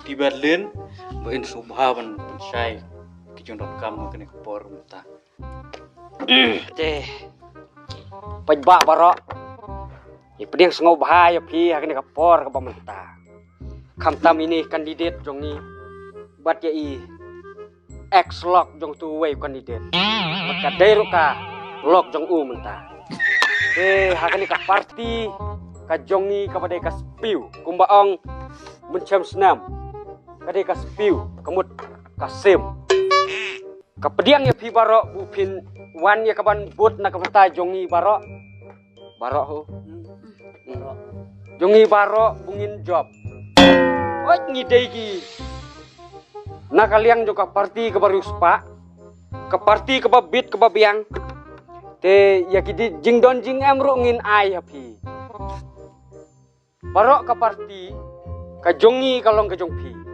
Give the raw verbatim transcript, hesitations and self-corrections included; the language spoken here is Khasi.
Phi Berlin, ba in sngewbha ban pynshai ki jingdonkam ha kane ka por mynta. Te, paidbah baroh, i pdiang sngewbha ïa phi ha kane ka por kaba mynta. Khamtam ine i candidate jong ngi, bad ïa i ex lok jong utu uwei u candidate. Bad ka dei ruh ka lok jong u mynta. Te ha kane ka party ka jong ngi kaba dei ka spiew, kumba ong mynshem snem, ka dei ka spiew, ka mut ka sim. Ka pdiang ïa phi baroh, ba phin wan ïa kaban vote na ka bynta jong ngi baroh. Baroh ho. Hmm. Jong ngi baroh ba ngin jop. Oi, ngi dei ki na ka liang jong ka party kaba riewspah, ka party kaba bit kaba biang. Te ïa ki di-, jingdon jingem ruh ngin ai ha phi. Baroh ka party ka jong ngi ka long ka jong phi.